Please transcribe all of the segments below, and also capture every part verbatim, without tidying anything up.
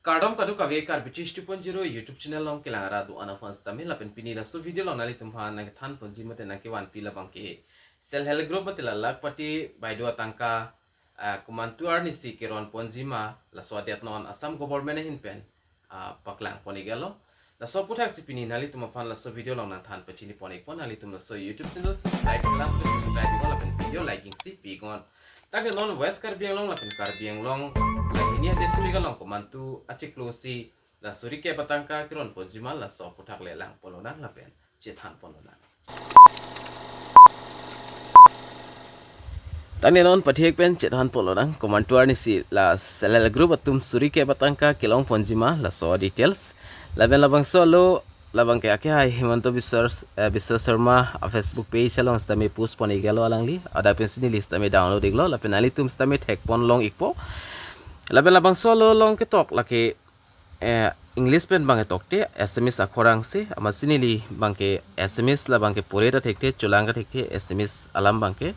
Kardom kadokave Karbi Chish two point zero YouTube channel along kelang arat do-an aphan sitame lapen pini laso video along nanglitum aphan nangthan ponji mate nangkevanpi labang ke self help group mate la lakhpati baideo atangka, ah, komantu arnisi keron ponji ma laso adet non Assam government ahin pen, ah, paklang pon-ik lo. Laso aputhaksi pini nanglitum aphan laso video along nangthan pachini pon-ikpo, nanglitum laso YouTube channel subscribe lang, subscribe iknon lapen video liking si pi iknon. Tangte non West Karbi Anglong lapen Karbi Anglong lahini adistrict along komantu achiklo si la suri kep atangka keron ponji ma laso aputhak le lang pon lonang lapen chethan pon lonang. Tangte non pathek pen chethan pon lonang, komantu arnisi la self help group atum suri kep atangka kelong ponji ma laso details. Lapen labangso alo labang ke akehai Himanta Biswa, eh, Biswa Sarma a Facebook page along sitame post pon-ik lo alangli. Adap pensi neli sitame download iklo lapen nanglitum sitame thek pon long-ikpo. Lapen labangso alo along ketok lake, eh, English pen abang ketok te Assamese akhor angse, amatsi neli abang ke Assamese labang ke pore ta thekthe, cholang ta thekthe Assamese alam abang ke.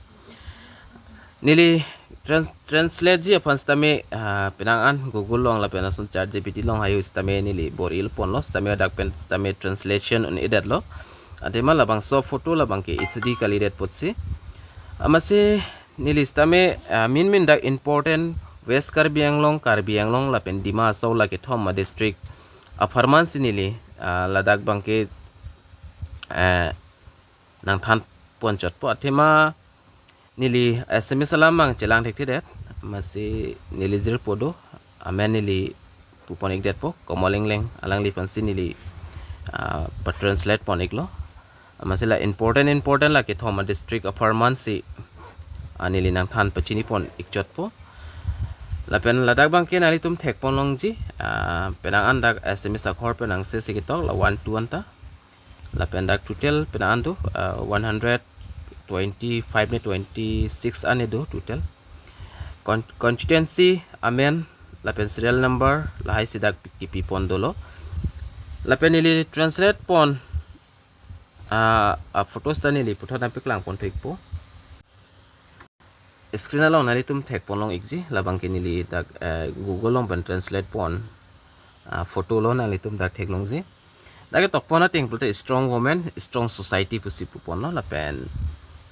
Neli trans-, translate ji aphan sitame, ah, penang an Google along lapen lason ChatGPT along hayu sitame neli bor-i ponlo, sitame dak pen sitame translation un-edet lo. Athema labangso photo labang ke H D kalidet apotsi. Amatsi neli sitame, ah, min min dak important West Karbi Anglong, Karbi Anglong lapen Dima Hasao la kethom adistrict apharman si neli, ah, ladak abang ke, eh, nangthan pon chotpo. Athema neli Assamese alam abang chelang thekthedet, amatsi neli jirpo do, amen neli pu pon-ikdetpo, Komol Engleng, alangliphan si neli, ah, patranslate pon-iklo. Amatsi la important important la kethom adistrict apharman si, ah, neli nangthan pachini pon-ik chotpo. Lapen ladak abang ke nanglitum thek pon longji, ah, penang an dak Assamese akhor pen angse si ketok la one two anta. Lapen dak total penang an do, ah, one hundred twenty-five ne twenty-six an ne do total. Con-, constituency amen lapen serial number lahai si dak kipi pon dolo. Lapen neli translate pon, ah, a photos ta neli puthot nangpeklang pon thu-ikpo. Screen along nanglitum thek pon long-ikji, labang ke neli dak, eh, Google along pen translate pon, ah, photo lo, nanglitum dak theklongji. Dak ketok pon ateng pulote strong woman, strong society pusi pu ponlo, lapen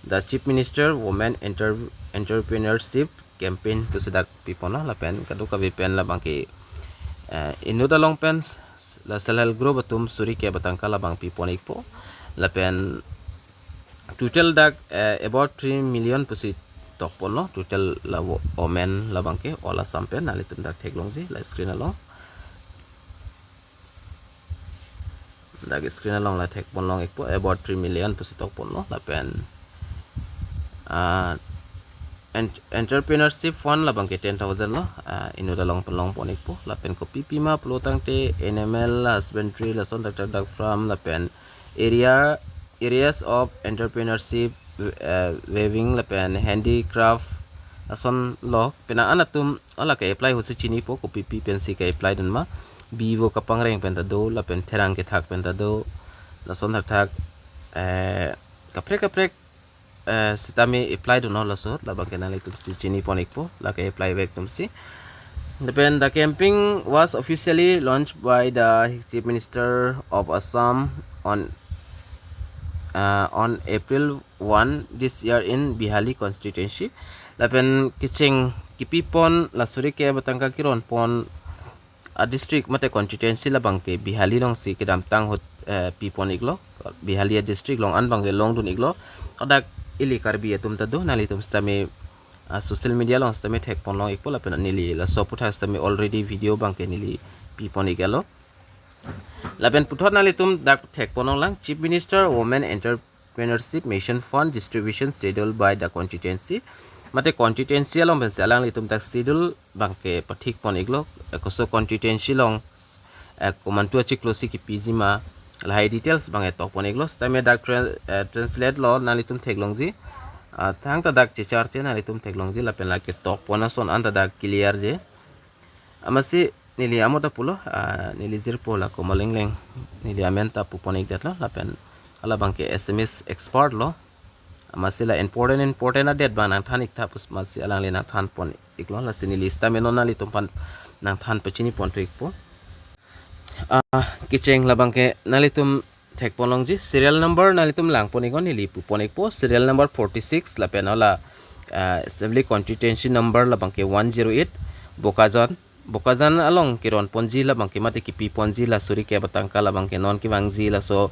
the Chief Minister Women Enter-, Entrepreneurship Campaign pusi dak pi ponlo, lapen kadokave pen labang ke, eh, inut along pen la self help group atum suri kep atangka labang pi pon-ikpo, lapen total dak, eh, about three million pusi tok ponlo, total la wo-, women labang ke all Assam pen, nanglitum dak theklongji la screen along. Dak screen along la thek pon long-ikpo, about three million pusi tok ponlo, lapen, ah, en-, entrepreneurship fund labang ke ten thousand lo, ah, inut along pen long pon-ikpo, lapen kopi pima pulo tangte animal husbandry lason dak dak dak farm, lapen area, areas of entrepreneurship, eh, weaving lapen handicraft lason lo. Penang an atum hala ke-apply ahut si chinipo, kopi pi pensi ke-apply dun ma. Bivo kapangreng pen ta do, lapen therang kethak pen ta do, lason thakthak, eh, kaprek kaprek, eh, sitame apply dun lo laso, labang ke nanglitum si chini pon-ikpo, la ke-apply vek atum si. Lapen the campaign was officially launched by the Chief Minister of Assam on, uh, on April one this year in Bihali constituency. Lapen kecheng kipi pon la suri kep atangka keron pon a district mate constituency labang ke Bihali along si kedamtang ahut, eh, pi pon-iklo. Bihali a district along an abang ke long dun-iklo. Hadak ili Karbi atum ta do, nanglitum sitame, ah, social media along sitame thek pon long-ikpo, lapen neli laso aputhak sitame already video abang ke neli pi pon-ik lo. Lapen puthot nanglitum dak thek pon long lang, Chief Minister Women Entrepreneurship Mission Fund distribution schedule by the constituency. Mate constituency along pensi alanglitum dak schedule abang ke pathik pon-iklo, eh, koso constituency along, eh, komantu achiklo si kipiji ma, lahai details abang ke tok pon-iklo. Sitame dak tran-, eh, translate lo, nanglitum theklongji. Ah, thangta dak checharche, nanglitum theklongji, lapen la ketok pon ason anta dak clear je. Amatsi neli amo ta pulo, ah, neli jirpo la Komol Engleng, neli amen ta pu pon-ikdet lo, lapen hala abang ke Assamese expert lo. Amatsi la important important adet abang nangthan-ik tha pu amatsi alangli nangthan pon-iklo, lasi neli sitame non nanglitum aphan nangthan pachini pon thu-ikpo. Ah, kecheng labangke nanglitum thekpon longji, serial number nanglitum langpon iknon, neli pupon ikpo, serial number forty-six lapen hala, ah, assembly constituency number labangke one zero eight, Bokajan. Bokajan along keronponji labangke mate kepiponji la suri ke batangka labangke non kevangji laso,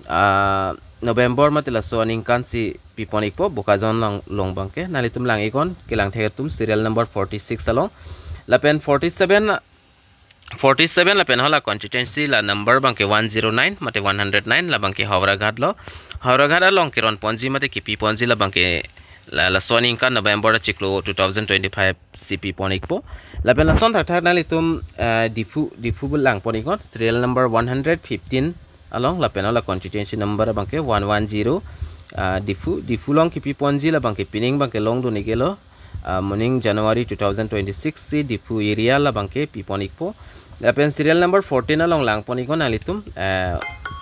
ah, November mate laso aningkan si pipon ikpo, Bokajan along, along abangke. Nanglitum lang iknon, kelang thek atum, serial number forty-six along. Lapen forty-seven, forty-seven lapen hala constituency la number abangke one zero nine mate one hundred nine, labangke Howraghat lo. Howraghat along keronponji mate kepiponji labangke la, laso aningkan November achiklo two thousand twenty-five si pipon ikpo. Lapen lason thakthak nanglitum, eh, Diphu, Diphu pu langpon iknon, serial number one hundred fifteen along, lapen hala constituency number abangke one one zero, ah, Diphu, Diphu along kepiponji labangke pining abangke longdun ik-elo, ah, moning January two thousand twenty-six si Diphu area labangke pipon ikpo. Lapen serial number fourteen along langpon iknon nanglitum, eh,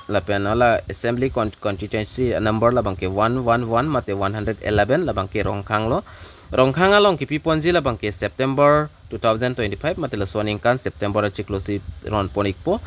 lapen hala assembly con-, constituency number labangke one one one mate one hundred eleven, labangke Rongkhang lo. Rongkhang along kepiponji labangke September two thousand twenty-five mate laso aningkan September achiklo si ronpon ikpo.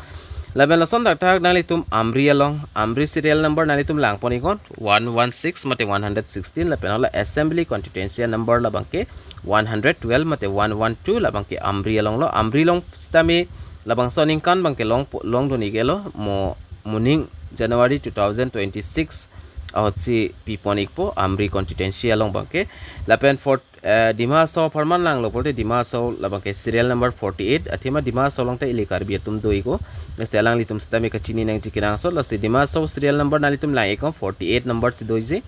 Lapen lason thakthak nanglitum Amri along, Amri serial number nanglitum langpon iknon, one one six mate one hundred sixteen, lapen hala assembly constituency number labangke one hundred twelve mate one one two, labangke Amri along lo. Amri along sitame labangso aningkan abangke long, longdun ik-elo, mo, moning January two thousand twenty-six ahut si pipon ikpo Amri constituency along abangke. Lapen for, eh, Dima Hasao apharman langlo pulote Dima Hasao labangke serial number forty-eight, athema Dima Hasao along ta ili Karbi atum do iknon. Lasi alanglitum sitame kachini nangji kenangsot, lasi Dima Hasao serial number nanglitum lang iknon, forty-eight number si doji.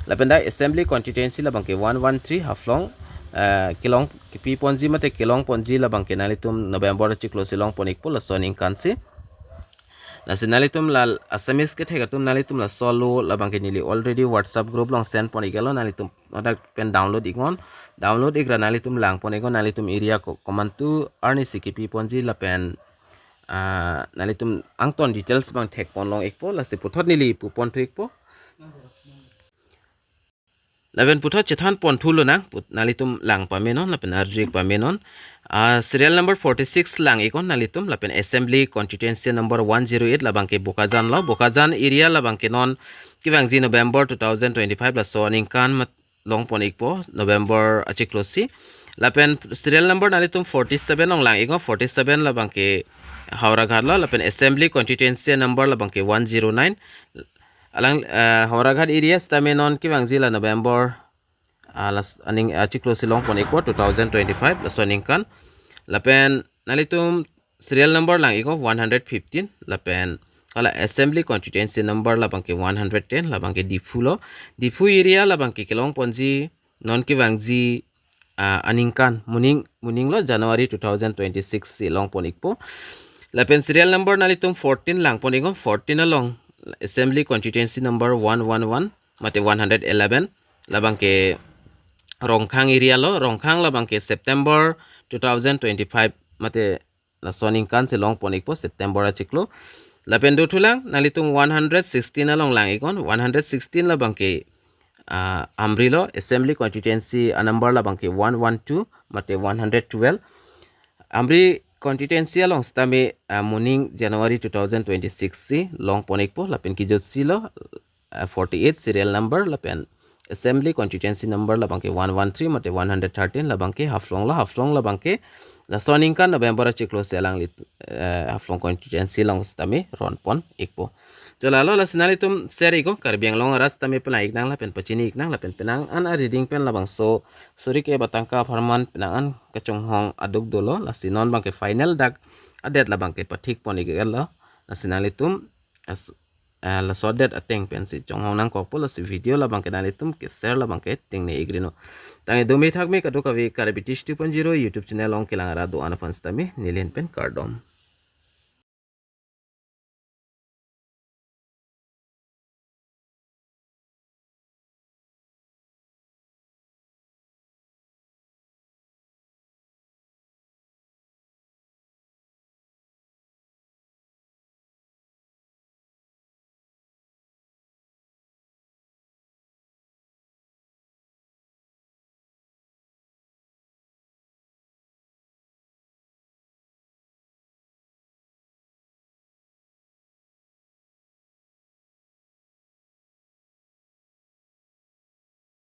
Lapen dak assembly constituency labangke one one three Haflong, eh, kelong kepiponji mate kelongponji labangke nanglitum November achiklo si longpon ikpo laso aningkan si. Lasi nanglitum la Assamese kethek atum nanglitum laso lo labangke neli already WhatsApp group along send pon ik-elo, nanglitum hadak pen download iknon. Download ik ra nanglitum langpon iknon, nanglitum area ko komantu arni si kepiponji lapen, ah, nanglitum angton details abang thekpon long ikpo, lasi puthot neli pupon thu ikpo. Lapen puthot chethan pon thu lonang, put-, nanglitum lang pamenon, lapen arju ik pamenon. Ah, serial number forty-six lang iknon nanglitum, lapen assembly constituency number one zero eight labangke Bokajan lo. Bokajan area labangke non kevangji November two thousand twenty-five laso aningkan mat longpon ikpo, November achiklo si. Lapen serial number nanglitum forty-seven along lang iknon, forty-seven labangke Howraghat lo, lapen assembly constituency number labangke one zero nine. Alang, eh, Howraghat area sitame non kevangji la November, ah, las-, aning, ah, achiklo si longpon ikpo two thousand twenty-five laso aningkan. Lapen nanglitum serial number lang iknon one hundred fifteen, lapen hala assembly constituency number labangke one hundred ten, labangke Diphu lo. Diphu area labangke kelongponji non kevangji, ah, aningkan moning, moning lo January two thousand twenty-six si longpon ikpo. Lapen serial number nanglitum fourteen langpon iknon, fourteen along assembly constituency number one one one mate one hundred eleven, labangke Rongkhang area lo. Rongkhang labangke September two thousand twenty-five mate laso aningkan si longpon ikpo, September achiklo. Lapen dothulang nanglitum one hundred sixteen along lang iknon, one hundred sixteen labangke, ah, Amri lo, assembly constituency a number labangke one one two mate one hundred twelve. Amri constituency along sitame, ah, moning January two thousand twenty-six si longpon ikpo, lapen kejutsi lo, ah, forty-eight serial number, lapen assembly constituency number labangke one one three mate one hundred thirteen, labangke Haflong lo. Haflong labangke laso aningkan November achiklo si alangli, eh, Haflong constituency along sitame ronpon ikpo. To lalo, lasi nanglitum share iknon, Karbi Anglong arat sitame plang iknang lapen pachini iknang, lapen penang an ariding pen labangso suri ke batangka apharman penang an kachonghong aduk dolo, lasi non abangke final dak adet labangke pathik pon ik-elo. Lasi nanglitum as, eh, laso adet ateng pensi chonghong nangkokpo, lasi video labangke nanglitum ke share labangke tengne ik-ri non. Tangte dome thakme kadokave Karbi Tish two point zero YouTube channel along kelang arat do-an aphan sitame neli ahin pen kardom.